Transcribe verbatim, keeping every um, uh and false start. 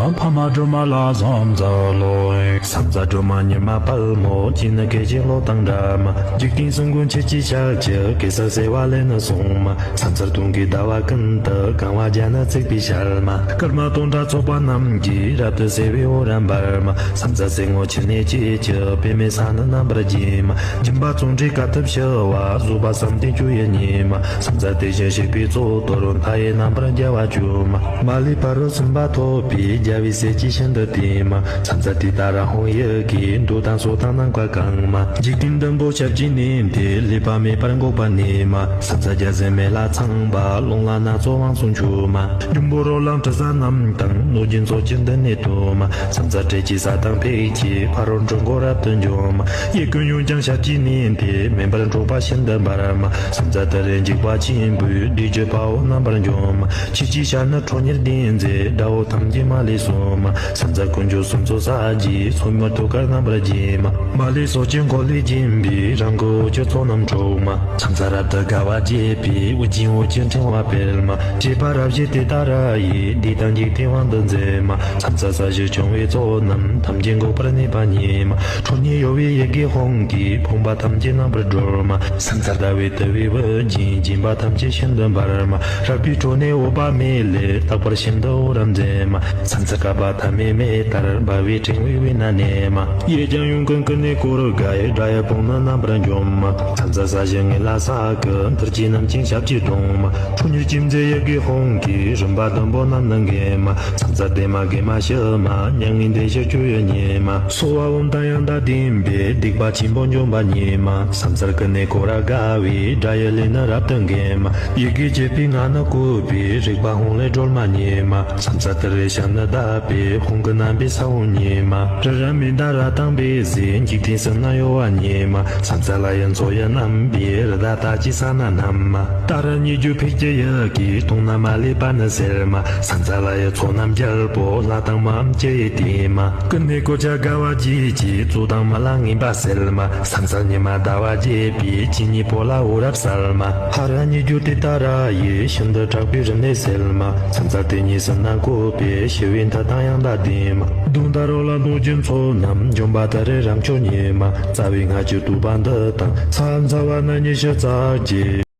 ཕ་མ་སྒྲོལ་མ་ལ་ཕྱག་འཚལ་ལོ། ཕྱག་འཚལ་སྒྲོལ་མ་མྱུར་མ་དཔའ་མོ། སྤྱན་ནི་སྐད་ཅིག་གློག་དང་འདྲ་མ། འཇིག་རྟེན་གསུམ་མགོན་ཆུ་སྐྱེས་ཞལ་གྱི། གེ་སར་བྱེ་བ་ལས་ནི་བྱུང་མ། ཕྱག་འཚལ་སྟོན་ཀའི་ཟླ་བ་ཀུན་ཏུ། གང་བ་བརྒྱ་ནི་བརྩེགས་པའི་ཞལ་མ། སྐར་མ་སྟོང་ཕྲག་ཚོགས་པ་རྣམས་ཀྱིས། རབ་ཏུ་ཕྱེ་བའི་འོད་རབ་འབར་མ། ཕྱག་འཚལ་སེར་སྔོ་ཆུ་ནས་སྐྱེས་ཀྱི། པདྨའི་ས་ནི་རྣམ་པར་རྒྱས་མ། སྦྱིན་པ་བརྩོན་འགྲུས་དཀའ་ཐུབ་ཞི་བ། བཟོད་པ་བསམ་གཏན་སྤྱོད་ཡུལ་ཉིད་མ། ཕྱག་འཚལ་དེ་བཞིན་གཤེགས་པའི་གཙུག་ཏོར། མཐའ་ཡས་རྣམ་པར་རྒྱལ་བ་སྤྱོད་མ། མ་ལུས་ཕ་རོལ་ཕྱིན་པ་ཐོབ་པའི། རྒྱལ་བའི་སྲས་ཀྱིས་ཤིན་ཏུ་བསྟེན་མ། ཕྱག་འཚལ་དེ་ལྟར་ཧཱུྃ་ཡི་གེས། འདོད་དང་ཕྱོགས་དང་ནམ་མཁའ་གང་མ། འཇིག་རྟེན་བདུན་པོ་ཞབས་ཀྱིས་མནན་ཏེ། ལུས་པ་མེད་པར་འགུགས་པར་ནུས་མ། ཕྱག་འཚལ་རྒྱལ་སྲས་མེ་ལྷ་ཚངས་པ། རླུང་ལྷ་སྣ་ཚོགས་དབང་ཕྱུག་མཆོད་མ། འབྱུང་པོ་རོ་ལངས་དྲི་ཟ་རྣམས་དང་། གནོད་སྦྱིན་ཚོགས་ཀྱིས་མདུན་ནས་བསྟོད་མ། ཕྱག་འཚལ་ཏྲཊ་ཅེས་བྱ་དང་ཕཊ་ཀྱིས། ཕ་རོལ་འཁྲུལ་འཁོར་རབ་ཏུ་འཇོམས་མ། གཡས་བསྐུམ་གཡོན་བརྐྱང་ཞབས་ཀྱིས་མནན་ཏེ། མེ་འབར་འཁྲུགས་པ་ཤིན་ཏུ་འབར་མ། ཕྱག་འཚལ་ཏུ་རེ་འཇིགས་པ་ཆེན་པོས། བདུད་ཀྱི་དཔའ་བོ་རྣམ་པར་འཇོམས་མ། ཆུ་སྐྱེས་ཞལ་ནི་ཁྲོ་གཉེར་ལྡན་མཛད། དགྲ་བོ་ཐམས་ཅད་མ་ལུས་གསོད་མ། ཕྱག་འཚལ་དཀོན་མཆོག་གསུམ་མཚོན་ཕྱག་རྒྱའི། སོར་མོས་ཐུགས་ཀར་རྣམ་པར་བརྒྱན་མ། མ་ལུས་ཕྱོགས་ཀྱི་འཁོར་ལོས་བརྒྱན་པའི། རང་གི་འོད་ཀྱི་ཚོགས་རྣམས་འཁྲུགས་མ། ཕྱག་འཚལ་རབ་ཏུ་དགའ་བ་བརྗིད་པའི། དབུ་རྒྱན་འོད་ཀྱི་ཕྲེང་བ་སྤེལ་མ། བྱེད་པ་རབ་བཞི་དེ་ལྟར་ཡི། བདུད་དང་འཇིག་རྟེན་དབང་དུ་མཛད་མ། ཕྱག་འཚལ་ས་གཞི་སྐྱོང་བའི་ཚོགས་རྣམས། ཐམས་ཅད་འགུགས་པར་ནུས་པ་ཉིད་མ། ཁྲོ་གཉེར་གཡོ་བའི་ཡི་གེ་ཧཱུྃ་གིས། ཕོངས་པ་ཐམས་ཅད་རྣམ་པར་སྒྲོལ་མ། ཕྱག་འཚལ་ཟླ་བའི་དུམ་བུས་དབུ་རྒྱན། བརྒྱན་པ་ཐམས་ཅད་ཤིན་ཏུ་འབར་མ། རལ་པའི་ཁྲོད་ནས་འོད་དཔག་མེད་ལས། རྟག་པར་ཤིན་ཏུ་འོད་རབ་མཛད་མ། ཕྱག་འཚལ་བསྐལ་པ་ཐ་མའི་མེ་ལྟར། འབར་བའི་ཕྲེང་བའི་དབུས་ན་གནས་མ། གཡས་བརྐྱང་གཡོན་བསྐུམ་ཀུན་ནས་བསྐོར་དགའི། དགྲ་ཡི་དཔུང་ནི་རྣམ་པར་འཇོམས་མ། ཕྱག་འཚལ་ས་གཞི་ངན་ལ་ས་ཀུན། ཐུར་གྱིས་བསྣུན་ཅིང་ཞབས་ཀྱིས་བརྡུང་མ། ཁྲོ་གཉེར་ཅན་མཛད་ཡི་གེ་ཧཱུྃ་གིས། རིམ་པ་བདུན་པོ་རྣམས་ནི་འགེམས་མ། ཕྱག་འཚལ་བདེ་མ་དགེ་མ་ཞི་མ། མྱ་ངན་འདས་ཞི་སྤྱོད་ཡུལ་ཉིད་མ། སྭཱ་ཧཱ་ཨོཾ་དང་ཡང་དག་ལྡན་པས། སྡིག་པ་ཆེན་པོ་འཇོམས་པ་ཉིད་མ། ཕྱག་འཚལ་ཀུན་ནས་བསྐོར་རབ་དགའ་བའི། དགྲ་ཡི་ལུས་ནི་རབ་ཏུ་འགེམས་མ། ཡི་གེ་བཅུ་པའི་ངག་ནི་བཀོད་པའི། རིག་པ་ཧཱུྃ་ལས་སྒྲོལ་མ་ཉིད་མ། ཕྱག་འཚལ་ཏུ་རེའི་ཞབས་ནི་བརྡབས་པས། ཧཱུྃ་གི་རྣམ་པའི་ས་བོན་ཉིད་མ། རི་རབ་མནྡ་ར་དང་འབིགས་བྱེད། འཇིག་རྟེན་གསུམ་རྣམས་གཡོ་བ་ཉིད་མ། ཕྱག་འཚལ་ལྷ་ཡི་མཚོ་ཡི་རྣམ་པའི། རི་དྭགས་རྟགས་ཅན་ཕྱག་ན་བསྣམས་མ། ཏཱ་ར་གཉིས་བརྗོད་ཕཊ་ཀྱི་ཡི་གེས། དུག་རྣམས་མ་ལུས་པ་ནི་སེལ་མ། ཕྱག་འཚལ་ལྷ་ཡི་ཚོགས་རྣམས་རྒྱལ་པོ། ལྷ་དང་མིའམ་ཅི་ཡིས་བསྟེན་མ། ཀུན་ནས་བསྐོར་བྱ་དགའ་བ་བརྗིད་ཀྱིས། རྩོད་དང་རྨི་ལམ་ངན་པ་སེལ་མ། ཕྱག་འཚལ་ཉི་མ་ཟླ་བ་རྒྱས་པའི། སྤྱན་གཉིས་པོ་ལ་འོད་རབ་གསལ་མ། ཧ་ར་གཉིས་བརྗོད་དེ་ལྟར་ཡི། ཤིན་ཏུ་དྲག་པོའི་རིམས་ནད་སེལ་མ། ཕྱག་འཚལ་དེ་ཉིད་གསུམ་རྣམས་བཀོད་པའི། ཞི་བའི་མཐུ་དང་ཡང་དག་ལྡན་མ། གདོན་དང་རོ་ལངས་གནོད་སྦྱིན་ཚོགས་རྣམས། འཇོམས་པ་ཏུ་རེ་རབ་མཆོག་ཉིད་མ། རྩ་བའི་སྔགས་ཀྱི་བསྟོད་པ་འདི་དང་། ཕྱག་འཚལ་བ་རྣམས་ཉི་ཤུ་རྩ་བརྒྱད།